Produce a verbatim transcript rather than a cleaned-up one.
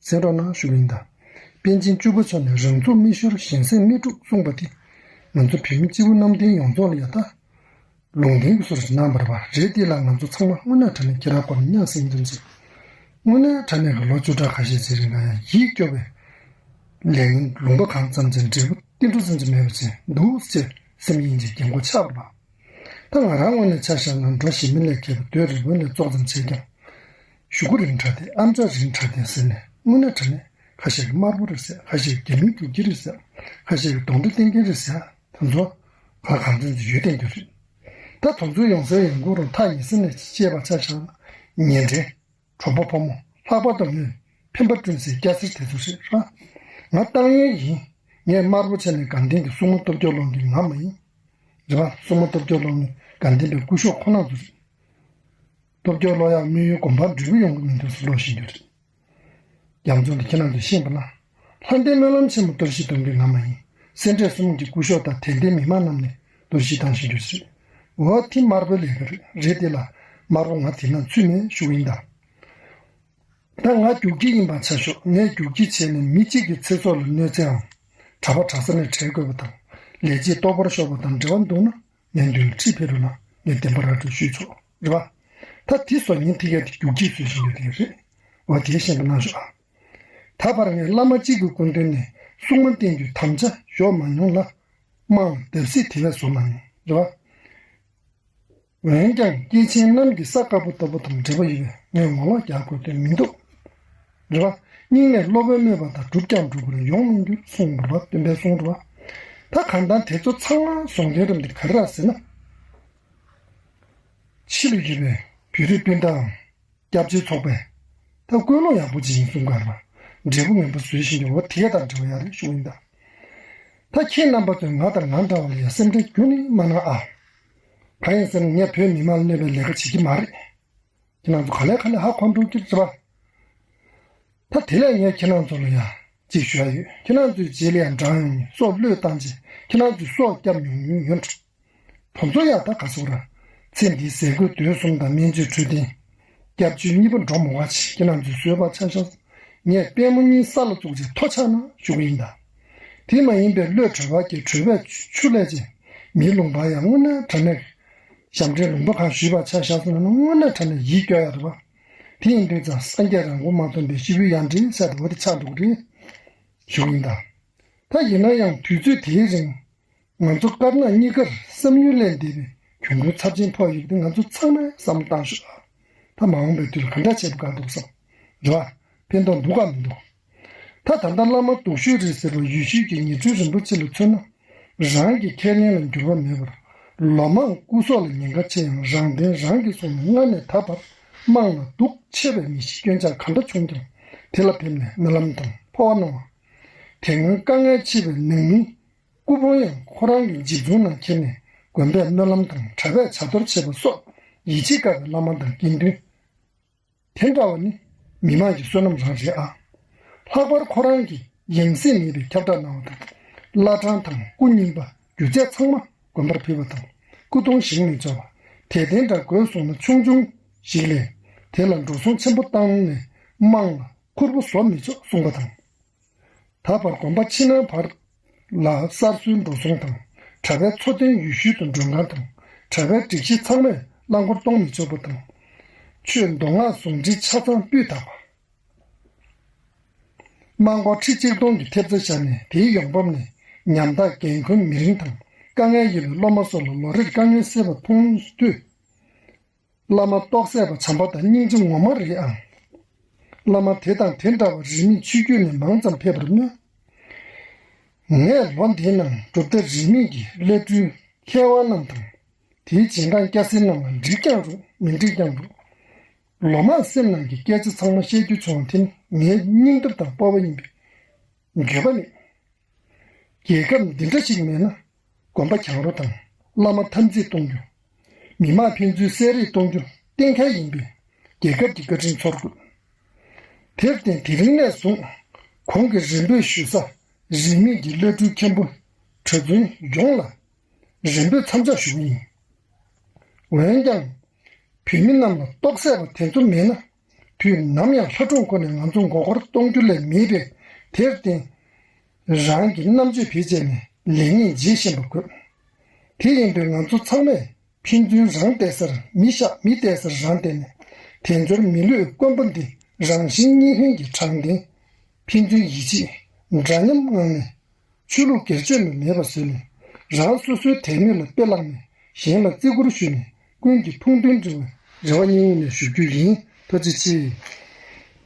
གསན་རོགས་གནང་ཞུ་གི་ཡིན་ད། པཎ་ཆེན་བཅུ་པ་མཆོག་ནས་རང་ཚུགས་མི་ཤོར་གཞན་སེམས་མི་དཀྲུག་གསུངས་པ་དེ། ང་ཚོ་བོད་མི་སྤྱི་བོ་གནམ་བསྟན་ཡོངས་རྫོགས་ལ་ཡ་ད། ལུང་བསྟན་གྱི་སོ་རེ་གནང་བར་བ་རེད། དེ་ལ་ང་ཚོ་ཚང་མ་དངོས་གནས་དྲང་གནས་ཁྱེད་རང་སྐོར་ནས་སྙན་སེང་འཛིན་ཅིག་དངོས་གནས་དྲང་གནས་ཀྱི་ལོ་བཅུ་ཕྲག་ཁ་ཤས་ཅིག་རིང་ལ་ཡང་ཡིད་སྐྱོ་བའི་ལས་ངན་ལུང་པ་གང་ཙམ་ཅིག་འབྲས་བུ་ཏིལ་འབྲུ་ཙམ་ཅིག་མེད་པ་ཅིག་འདུག་ཅེས་སེམས་གཡེང་ཅིག་གྱེན་སྐོར་ཆགས་པར་བ། ད་ང་རང་ངོས་ནས་ཆ་བཞག་ན་འགྲོ་ཞིག་མི་ལས་མཁས་པ་སྡོད་རིང་པོ་ནས་ཙོག་ཙམ་བྱས་ཀྱང་། གཞུག་གུ་རིང་དྲགས་ཏེ་ཨམ་ཅོག་རིང་དྲགས་ཏེ་ཟེར་ནས་དངོས་གནས་དྲང་གནས་ཁ་ཤས་ཀྱིས་དམར་པོ་རེད་ཟེར། ཁ་ཤས་ཀྱིས་རྒྱ་མིའི་རྒྱུག་ཁྱི་རེད་ཟེར། ཁ་ཤས་ཀྱིས་གདོན་འདྲེ་བསྟེན་མཁན་རེད་ཟེར། དེ་ཚོ་ག་གང་འཚམ་ཅིག་ཡོད་བསྟན་རྒྱུ་རེད། ད་དེ་ཚོ་ཡོང་སའི་ཡོང་ཁུངས་རང་ཐག་ཉེ་ས་ནས་བཤད་པ་ཆ་བཞག་ན་ཉེ་འབྲེལ། གྲོགས་པོ་ཕོ་མོ་ལྷག་པར་དུ་ངས་ཕན་པ་བསྐྲུན་སའི་སྐྱ་སེར་དེ་ཚོ་རེད་ར། ང་ཏང་ཡོན་ཡིན། ངས་དམར་པོ་བྱས་ནས་དགའ་ལྡན་གྱི་སྲུང་མ་སྟོབས་རྒྱལ་སློང་གི་ང་མ་ཡིན། རེད་པ། སྲུང་མ་སྟོབས་རྒྱལ་སློང་ནི་དགའ་ལྡན་པའི་སྐུ་ཞབས་ཁོ་ན་ཚོ་རེད། སྟོབས་རྒྱལ་སློང་ཡང་དམིགས་ཡུལ་དགོན་པར་འགྲུལ་གྱི་ཡོང་གི་མི་འདུག་ཟེར་ལོག་བཞིན་རྒྱུ་རེད། རྒྱ་མཚོ་འདི་ཁྱེད་རང་ཚོས་ཤེས་པ་ན། ལྷ་ལྡན་སྨོན་ལམ་ཆེན་མོ་གཏོར་བཤིག་གཏོང་གི་ང་མ་ཡིན། སེ་འབྲས་གསུམ་གྱི་སྐུ་ཞབས་དང་དད་ལྡན་མི་མང་རྣམས་ནས་གཏོར་བཤིག་བཏང་བཞིན་རྒྱུ་རེད། འོ་དེ་དམར་པོའི་ལས་ཀ་རེད། རེད་དེ་ལ་དམར་པོ་ང་དེ་ན་ཚུད་མེད་ཞུ་གི་ཡིན་ད། ད་ང་རྒྱུག་ཁྱི་ཡིན་པ་ཆ་ཞོག་ངས་རྒྱུག་ཁྱི་བྱས་ནས་མི་གཅིག་གི་ཚེ་སྲོག་ལ་གནོད་འཚེའམ། གྲྭ་པ་གྲྭ་ས་ནས་བྲལ་དགོས་པ་དང་། ལས་བྱེད་ལྟོ་ཕོར་ཤོར་བ་དང་འབྲེལ་བ་འདུག་ན་ངའི་མདུན་ལ་ཁྲིད་ཕེབས་རོགས་གནང་། ངས་བདེན་པ་ར་སྤྲོད་ཞུས་ཆོག་རེད་པ། ད་དེ་སོ་ཉིན་དེ་གས་དེ་རྒྱུག་ཁྱི་བཟོས་བཞིན་ཡོད་དེ་རེད། འོ་དེ་ཤེས་པ་གནང་ཤོག་ཨ། ད་བར་ངས་བླ་མ་གཅིག་གི་སྐུ་མདུན་ནས་སྲུང་མ་བསྟེན་རྒྱུའི་དམ་བཅའ་ཞོག་མ་མྱོང་ལ། དམངས་ལ་བརྡབ་གསིག་དེ་བས་བཟོ་མ་མྱོང་རེད་པ། འོན་ཀྱང་སྐྱེས་ཆེན་རྣམས་ཀྱི་ས་དཀར་པོ་ལྟ་བུ་དང་འབྲེལ་བ་ཡོད་པས་ངས་ངོ་ལོག་རྒྱག་དགོས་དོན་མི་འདུག་རེད་པ། སྙིང་ནས་སློབ་དཔོན་སྨོད་པ་དང་སྒྲུབ་ཀྱང་སྒྲུབ་པར་ཡོང་མི་འགྱུར་གསུངས་པ་རེད་པ། སྟོན་པས་གསུངས་རེད་པ། ད་གང་ལྟར་དེ་ཚོ་ཚང་མ་ཟོང་རྒྱལ་རབས་འདི་ག་རེ་རེད་ཟེར་ན། ཕྱི་ལ་ཡོད་པའི་བོད་རིགས་སྤུན་ཟླའམ་སྐྱབས་བཅོལ་ཚོགས་པས་ད་ཀུན་སློང་ཡག་པོ་ཅིག་ཡིན་གསུང་ག་རེད་པ། འབྲས་བུ་ངན་པ་བཟོས་བཞིན་ཡོད་པ་དེ་དང་འབྲེལ་བ་ཡག་རེད་ཞུ་ཡིན་ད། ད་ཁྱེད་རྣམ་པ་ཚོས་ང་དང་ང་འདྲ་བ་ལ་ཡ་སེམས་ཁྲལ་ཁྱོན་ནས་མ་གནང་ཨ། གང་ཡིན་ཟེར་ན་ངས་བོད་མི་མང་ལ་གནོད་པའི་ལས་ཀ་བྱེད་ཀྱི་མ་རེད། ཁྱེད་རང་ཚོ་ག་ལེ་ག་ལེ་ཧ་གོ་འགྲོ་གི་རེད་པ། ད་དེ་ལས་ངས་ཁྱེད་རང་ཚོ་ལ་ཡ་ཅིག་ཞུ་ཡ་ཡོད། ཁྱེད་རང་ཚོའི་རྗེས་ལ་ཡ་འབྲང་ཡོང་ནས་སྲོག་བློས་བཏང་རྗེས་ཁྱེད་རང་ཚོའི་སྲོག་བསྐྱབས་མྱོང་མྱོང་ཡོད་འགྲོ། དེ་ཚོ་ཡ་ད་ག་ཟེར་ར། ཚེ་འདིའི་ཟས་གོས་སྡོད་གསུམ་དང་སྨན་བཅོས་འཕྲོད་བསྟེན། སྐྱབས་བཅོལ་གཉིས་པོ་འགྲོ་མི་དགོས་པ་ཅིག་ཁྱེད་རང་ཚོས་བཟོས་པ་ཆ་བཞག་ངས་པད་མོ་གཉིས་ས་ལ་བཙུགས་རྗེས་ཐོ་ཆག་ན་ཞུ་གི་ཡིན་ད། དེ་མ་ཡིན་པའི་བློས་གྲོལ་བ་གྱི་གྲོལ་བའི་ཆུ་ལས་ཅན། མིའི་ལུང་པ་ཡང་དངོས་གནས་དྲང་གནས། ཞབས་འདྲེན་ལུང་པ་གང་ཞུས་པ་ཆ་བཞག་སོང་ན་དངོས་གནས་དྲང་གནས་ཡིད་སྐྱོ་ཡ་རེད་པ། དེ་ཡིན་དུས་ཙང་སངས་རྒྱས་རང་མགོ་མ་ཐོན་པའི་སྐྱེས་བུ་ཡང་འདྲེན་ཟེར་དེ་འོ་དེ་ཆགས་འདུག་རེད། ཞུ་གི་ཡིན་ད། ད་ཡིན་ན་ཡང་དུས་ཚོད་དེའི་རིང་། ང་ཚོ་དཀར་ནག་གཉིས་ཀར་བསམ་ཡུལ་ལས་འདས་པའི་གྱོང་གུན་ཚབས་ཆེན་ཕོག་ཡོད་པ་དེ་ང་ཚོ་ཚང་མས་བསམ་བློ་བཏང་ཤོག་ད་མ་འོངས་པའི་དུས་ལ་ག་འདྲ་བྱེད་དགོས་འདུག་བསམ། རེད་པ། ཕན་ཐོགས་འདུག་གམ་མི་འདུག་ད་ད་ལྟ་བླ་མ་སྡུག་ཤོས་རེད་ཟེར་བ་ཡུལ་ཤུལ་གྱི་ཉི་སྤྲུལ་རིན་པོ་ཆེ་ལ་མཚོན་ན། རང་གི་ཁས་ལེན་ལ་འགྱུར་བ་མེད་པར། ལོ་མང་སྐུ་སྲོག་ལ་ཉེན་ཁ་ཆེ་ཡང་རང་དོན་རང་གིས་བཟུང་ནས་སྔ་ནས་ད་བར་དམངས་ལ་སྡུག་ཆེ་བའི་མི་གཤིས་སྐྱོན་ཆ་ག་འདྲ་བྱུང་ཀྱང་དེ་ལ་ཕེབས་ནས་སྨོན་ལམ་དང་འཕོ་བ་གནང་བ། དེ་སྔོན་དཀའ་ངལ་ཆེ་བའི་ནང་མི། སྐུ་ཕུང་ཡང་ཁོ་རང་གི་འཇིབ་ཚུགས་ནང་འཁྱེར་ནས་དགོན་པས་སྨོན་ལམ་དང་གྲྭ་པས་བྱ་གཏོར་བྱེད་པ་སོགས་ཡིད་ཆེས་དཀའ་བའི་བླ་མ་དང་དགེ་འདུན། དེ་འདྲ་བ་ནི་མི་དམངས་ཀྱི་བསོད་ནམས་རང་རེད་ཨ། ལྷག་པར་ཁོ་རང་གིས་ཡང་སྲིད་མེད་པའི་ཁྱབ་བསྒྲགས་གནང་བ་དང་། བླ་བྲང་དང་སྐུ་རྙིང་པ་སྒྱུ་རྩལ་ཚང་མ་དགོན་པར་ཕུལ་བ་དང་། སྐུ་གདུང་བཞེངས་མི་ཆོག་པ། དད་ལྡན་འདྲ་དགོས་གསུངས་ན་ཆུང་ཆུང་ཞིག་ལས་དེ་ལ་འགྲོ་སོང་ཆེན་པོ་བཏང་ནས་དམངས་ལ་ཁུར་པོ་བཟོ་མི་ཆོག་གསུངས་པ་དང་། ད་བར་དགོན་པ་ཕྱི་ནང་བར་ལ་གསར་བཟོའི་འགྲོ་སོང་དང་། གྲྭ་པའི་འཚོ་རྟེན་ཡུལ་ཤུལ་དུ་མགྲོན་ཁང་དང་། གྲྭ་པའི་སྒྲིག་གཞི་ཚང་མས་རླངས་འཁོར་གཏོང་མི་ཆོག་པ་དང་། ཆོས་མདོ་སྔགས་ཟུང་འབྲེལ་ཆ་ཚང་སྤུས་དག་པ། དམངས་སྒོར་ཁྲི་གཅིག་སྟོང་གི་ཐེབས་རྩ་བཞག་ནས་དེའི་ཡོང་འབབ་ནས་ཉམ་ཐག་རྒན་འཁོགས་མི་རིང་དང་དཀའ་ངལ་ཡོད་པའི་སློབ་མ་སོགས་ལ་ལོ་རེར་དཀའ་ངལ་སེལ་བ་མཐོང་དུས། བླ་མ་རྟོགས་སད་པ་བྱམས་པ་དང་སྙིང་རྗེ་ངོ་མ་རེད་ཨང་། བླ་མ་དེ་དང་དེ་འདྲ་བ་རིས་མེད་ཆོས་བརྒྱུད་ནས་མང་ཙམ་ཕེབས་པར་སྨོན། ངས་ལོ་འདིའི་ནང་གྲུབ་མཐའ་རིས་མེད་ཀྱི་སློབ་ཕྲུག་མཁས་དབང་རྣམས་དང་། དེའི་རྗེས་འབྲང་སྐྱ་སེར་རྣམས་ལ་འགྲིག་ཀྱང་རུང་མི་འགྲིག་ཀྱང་རུང་། ལོ་མང་སེམས་ནང་གི་སྐད་ཆ་ཚང་མ་བཤད་རྒྱུ་བྱུང་བ་དེ་ནི་ངའི་སྙིང་སྟོབས་དང་སྤོབས་པ་ཡིན་པས་འགྱོད་པ་མེད། རྒྱལ་ཁབ་འདི་འདྲ་ཞིག་མེད་ན། དགོན་པ་གྱང་རོ་དང་བླ་མ་འཐབ་འཛིང་གཏོང་རྒྱུ། མི་དམངས་ཕན་ཚུན་བསད་རེས་གཏོང་རྒྱུ་གཏན་འཁེལ་ཡིན་པས་རྒྱལ་ཁབ་ཀྱི་བཀའ་དྲིན་ཚོར་དགོས། དེར་བརྟེན་དེ་རིང་ནས་བཟུང་གོང་གི་རིམ་པས་ཞུ་ས་རིས་མེད་ཀྱི་སློབ་ཕྲུག་མཁན་པོ་གྲྭ་བཙུན་ཡོངས་ལ་རིམ་པས་མཚམས་འཇོག་ཞུ་གི་ཡིན། འོན་ཀྱང་། བོད་མི་རྣམས་ལ་རྟོགས་སད་པ་དེ་ཚོ་མེད་ན། དུས་ནམ་ཡང་ལྷ་སྒྲུང་ཁོ་ནས་ང་ཚོ་མགོ་སྐོར་གཏོང་རྒྱུ་ལས་མེད་པས། དེར་བརྟེན། རང་གི་རྣམ་དཔྱོད་བེད་སྤྱད་ནས་ལེགས་ཉེས་འབྱེད་ཤེས་པ་དགོས། དེ་ཡིན་དུས་ང་ཚོ་ཚང་མས་ཕན་ཚུན་རང་བལྟས་སར་མི་བཤགས། མི་བལྟས་སར་རང་བལྟས་ནས། དལ་འབྱོར་མི་ལུས་དཀོན་པོ་འདི་རང་གཞན་གཉིས་ཕན་གྱི་དྲང་བདེན། ཕན་ཚུན་ཡིད་ཆེས་འདྲ་མཉམ་ངང་ནས། ཆོས་ལུགས་སྒེར་གཅོད་མ་མེད་པ་བཟོས་ནས། རང་སོ་སོའི་དད་མོས་ལ་དཔེ་བླངས་ནས། གཞན་ལ་བརྩི་བཀུར་ཞུས་ནས། ཀུན་གྱིས་མཐོང་དོན་འགྲུབ་པའི་རེ་བ་སྙིང་དབུས་ནས་ཞུ་རྒྱུ་ཡིན། ཐུགས་རྗེ་ཆེ།